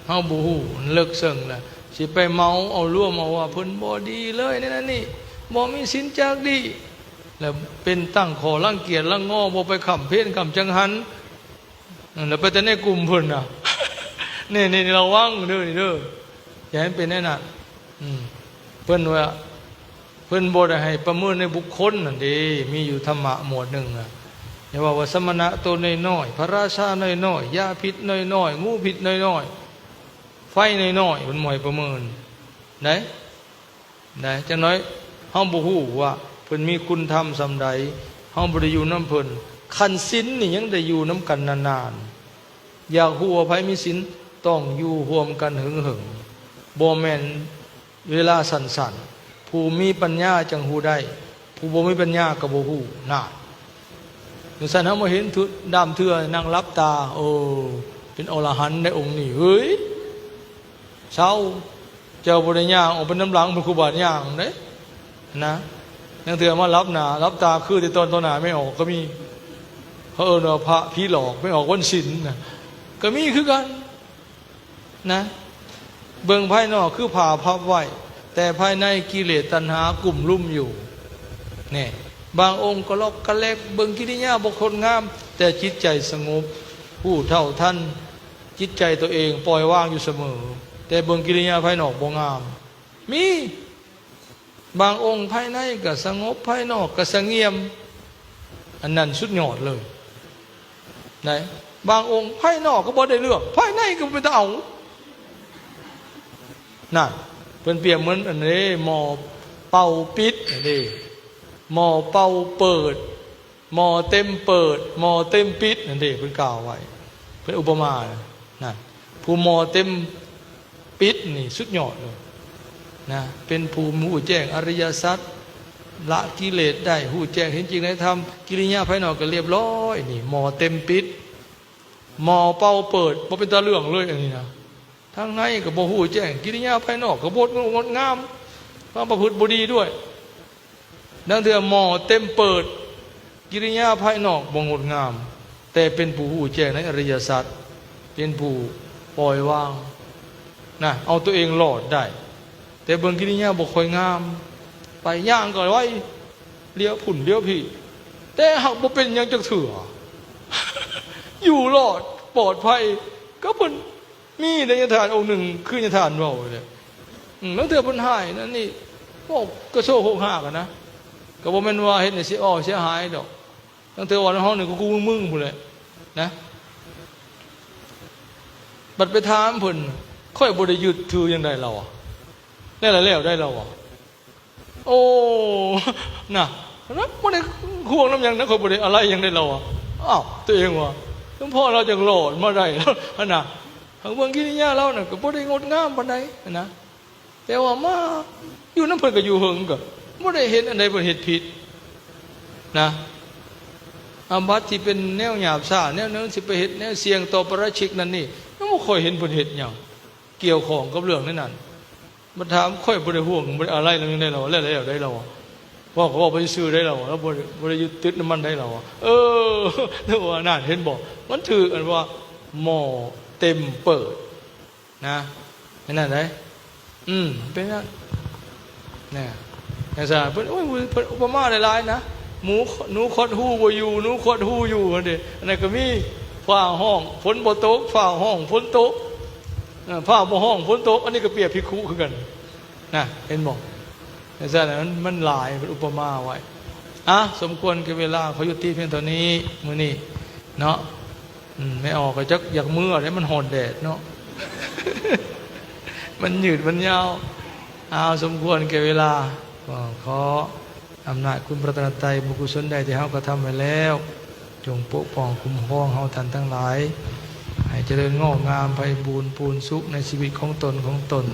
ເຮົາບໍ່ຮູ້ ເລິກເຊິ່ງແຫຼະ ຊິໄປເມົາເອົາລວມເອົາວ່າເພິ່ນບໍ່ດີເລີຍ ແນວນັ້ນນີ້ ບໍ່ມີສິນຈັກດີ້ ແລ້ວເປັນຕັ້ງຂໍ້ລັງກຽດລັງງໍ ບໍ່ໄປຄ້ຳເພນຄ້ຳຈັງຫັນ ແລ້ວໄປແຕ່ໃນກຸ່ມເພິ່ນນະ. ນີ້ ນີ້ ລະວັງເດີ ນີ້ເດີ ຢ່າໃຫ້ມັນເປັນແນວນັ້ນ. ອືມ ເພິ່ນວ່າ ເພິ່ນບໍ່ໄດ້ໃຫ້ປະເມີນໃນບຸກຄົນນັ້ນເດ້ ມີຢູ່ທຳມະໝວດໜຶ່ງນະ ຢ່າເວົ້າວ່າສະມະນະໂຕນ້ອຍໆ ພະລາຊານ້ອຍໆ ຢາພິດນ້ອຍໆ ງູພິດນ້ອຍໆ ໄຟນ້ອຍໆ ເພິ່ນບໍ່ໃຫ້ປະເມີນໄດ໋. ນະ ຈັ່ງໜ້ອຍເຮົາບໍ່ຮູ້ວ່າເພິ່ນມີຄຸນທຳສ່ຳໃດ ເຮົາບໍ່ໄດ້ຢູ່ນຳເພິ່ນ. ຄັນສິນນີ້ຍັງໄດ້ຢູ່ນຳກັນນານໆ ຢາກຮູ້ວ່າໃຜມີສິນ ຕ້ອງຢູ່ຮ່ວມກັນເຫິງໆ ບໍ່ແມ່ນເວລາສັ້ນໆ. ຜູ້ມີປັນຍາຈັ່ງຮູ້ໄດ້ ຜູ້ບໍ່ມີປັນຍາກໍບໍ່ຮູ້. ນະ ຈັ່ງຊັ້ນເຮົາມາເຫັນດາມເທື່ອ ນັ່ງຫຼັບຕາ ໂອ້ ເປັນອໍລະຫັນໃນອົງນີ້ ເອີຍ ເຊົາ ເຈົ້າບໍ່ໄດ້ຍ່າງອອກໄປນຳຫຼັງເພິ່ນ ຄູບາຍ່າງເດ້ນະ. ລາງເທື່ອມາຫຼັບໜ້າຫຼັບຕາ ຄືແຕ່ຕອນຕໍ່ໜ້າແມ່ອອກກໍມີ. ເຂົາເອີ້ນວ່າພະຜີຫຼອກ ແມ່ອອກວັນສິນນະ ກໍມີຄືກັນນະ. ເບິ່ງພາຍນອກຄືຜ້າພັບໄວ້ ແຕ່ພາຍໃນກິເລດຕັນຫາກຸມລຸມຢູ່. ແນ່ ບາງອົງກໍລັອກກະແລັກ ເບິ່ງກິລິຍາບໍ່ງົດງາມ ແຕ່ຈິດໃຈສະຫງົບ ຮູ້ເທົ່າທັນຈິດໃຈຕົວເອງ ປ່ອຍວາງຢູ່ສະເໝີ ແຕ່ເບິ່ງກິລິຍາພາຍນອກບໍ່ງາມ. ມີບາງອົງພາຍໃນກໍສະຫງົບ ພາຍນອກກໍສະຫງຽມ ອັນນັ້ນສຸດຍອດເລີຍນະ. ບາງອົງພາຍນອກກໍບໍ່ໄດ້ເລື່ອງ ພາຍໃນກໍບໍ່ເປັນຕາເອົາ. ນັ້ນ ເພິ່ນປຽບເໝືອນອັນນີ້ ໝໍ້ເປົ່າປິດຫັ້ນເດ້ ໝໍ້ເປົ່າເປີດ ໝໍ້ເຕັມເປີດ ໝໍ້ເຕັມປິດຫັ້ນເດ້ ເພິ່ນກ່າວໄວ້ ເພິ່ນອຸປະມານະ. ຜູ້ໝໍ້ເຕັມປິດນີ້ສຸດຍອດເລີຍນະ ເປັນຜູ້ຮູ້ແຈ້ງອະລິຍະສັດ ລະກິເລດໄດ້ ຮູ້ແຈ້ງເຫັນຈິງໃນທຳ ກິລິຍາພາຍນອກກໍລຽບຮ້ອຍ. ນີ້ໝໍ້ເຕັມປິດ ໝໍ້ເປົ່າເປີດ ບໍ່ເປັນຕາເລື່ອງເລີຍອັນນີ້ນະ. ທາງໃນກໍບໍ່ຮູ້ແຈ້ງ ກິລິຍາພາຍນອກກໍບໍ່ງົດງາມ ຄວາມປະພຶດບໍ່ດີດ້ວຍ. ລາງເທື່ອໝໍ້ເຕັມເປີດ ກິລິຍາພາຍນອກບໍ່ງົດງາມ ແຕ່ເປັນຜູ້ຮູ້ແຈ້ງໃນອະລິຍະສັດ ເປັນຜູ້ປ່ອຍວາງນະ ເອົາຕົວເອງລອດໄດ້. ແຕ່ເບິ່ງກິລິຍາບໍ່ຄ່ອຍງາມ ໄປຍ່າງກໍໄວ ຫຼຽວພຸ້ນຫຼຽວພີ້ ແຕ່ຫາກບໍ່ເປັນຫຍັງຈັກເທື່ອ ຢູ່ລອດປອດໄພ. ກໍເພິ່ນມີໄດ້ຍາທ່ານອົງໜຶ່ງ ຄືຍາທ່ານເວົ້າແຫຼະ ອາ ລາງເທື່ອເພິ່ນຮ້າຍນັ້ນນີ້ ເວົ້າກະໂຊໂຮກຮາກຫັ້ນນະ ກໍບໍ່ແມ່ນວ່າເຮັດໃຫ້ເສຍ ເສຍຫາຍດອກ. ຕັ້ງແຕ່ວ່າໃນຫ້ອງນີ້ກູກູມຶງໆພຸ້ນແຫຼະນະ. ບັດໄປຖາມເພິ່ນ ຂ້ອຍບໍ່ໄດ້ຍຶດຖືຫຍັງໃດລາວອະ ແລ້ວລະແລ້ວໄດ້ລາວອະ. ໂອ້ ນະ ນະ ບໍ່ໄດ້ຫ່ວງນຳຫຍັງນະ ຂ້ອຍບໍ່ໄດ້ອາໄລຫຍັງໃດລາວອະ. ອ້າວ ຕົວເອງວ່າ ສົມພໍລາວຈັ່ງລອດມາໄດ້ຫັ້ນນະ. ຫາກເບິ່ງກິລິຍາລາວນັ້ນກໍບໍ່ໄດ້ງົດງາມປານໃດຫັ້ນນະ. ແຕ່ວ່າມາຢູ່ນຳເພິ່ນກໍຢູ່ເຫິງ ກໍບໍ່ໄດ້ເຫັນອັນໃດເພິ່ນເຮັດຜິດນະ. ອາບັດທີ່ເປັນແນວຫຍາບຊ້າແນວໜຶ່ງ ຊິໄປເຮັດແນວສ່ຽງຕໍ່ປະຣາຊິກນັ້ນນີ້ ຍັງບໍ່ຄ່ອຍເຫັນເພິ່ນເຮັດຫຍັງກ່ຽວຂ້ອງກັບເລື່ອງໃນນັ້ນ. ມາຖາມຂ້ອຍບໍ່ໄດ້ຫ່ວງ ບໍ່ໄດ້ອາໄລນຳຫຍັງໃດລາວ ແລ້ວແລ້ວໄດ້ລາວ ເວົ້າກໍເວົ້າໄປຊື່ໆໄດ້ລາວ ລາວບໍ່ໄດ້ ບໍ່ໄດ້ຍຶດຕິດນຳມັນໄດ້ລາວ. ເອີ ຖືວ່ານັ້ນ ເຫັນບໍ່ ມັນຖືກອັນວ່າໝໍ້ເຕັມເປີດ ນະ ເປັນນັ້ນໃດ໋. ອືມ ເປັນນັ້ນນະ ຈັ່ງຊັ້ນ ເພິ່ນ ໂອ້ຍ ເພິ່ນອຸປະມາຫຼາຍໆນະ ໝູ ໜູຂອດຮູບໍ່ຢູ່ ໜູຂອດຮູຢູ່ຫັ້ນເດ. ອັນນັ້ນກໍມີ ຟ້າຮ້ອງຝົນບໍ່ຕົກ ຟ້າຮ້ອງຝົນຕົກ ເອີ ຟ້າບໍ່ຮ້ອງຝົນຕົກ. ອັນນີ້ກໍປຽບພິກຂຸຄືກັນນະ ເຫັນບໍ່? ຈັ່ງຊັ້ນ ມັນ ມັນຫຼາຍ ເພິ່ນອຸປະມາໄວ້. ອາ ສົມຄວນແກ່ເວລາ ຂໍຍຸຕິພຽງເທົ່ານີ້ມື້ນີ້ເນາະ. ອືມ ແມ່ອອກກໍຈັກຢາກເມືອແຫຼະ ມັນຮ້ອນແດດເນາະ ມັນຍືດມັນຍາວ. ອາ ສົມຄວນແກ່ເວລາ ກໍຂໍອຳນາດຄຸນພະລັດຕະນະໄຕ ບຸນກຸສົນໃດທີ່ເຮົາກະທຳໄວ້ແລ້ວ ຈົ່ງປົກປ້ອງຄຸ້ມຄອງເຮົາທ່ານທັງຫຼາຍ ໃຫ້ຈະເລີນງອກງາມໄພບູນພູນສຸກໃນຊີວິດຂອງຕົນ ຂອງຕົນ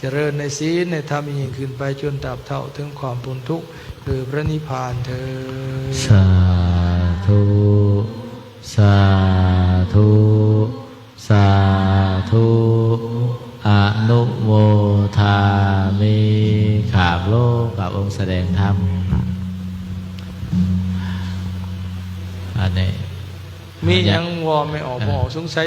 ຈະເລີນໃນສິນໃນທຳຍິ່ງຂຶ້ນໄປ ຈົນຕາບເທົ່າເຖິງຄວາມພົ້ນທຸກ ຄືພະນິບພານເທີນ. ສາທຸ ສາທຸ ສາທຸ ອະນຸໂມທາມິ. ຂາບລົງ ຂາບອົງສະແດງທຳ. ອັນນີ້ ມີຫຍັງບໍ່ແມ່ອອກ ບໍ່ອອກ ສົງໄສ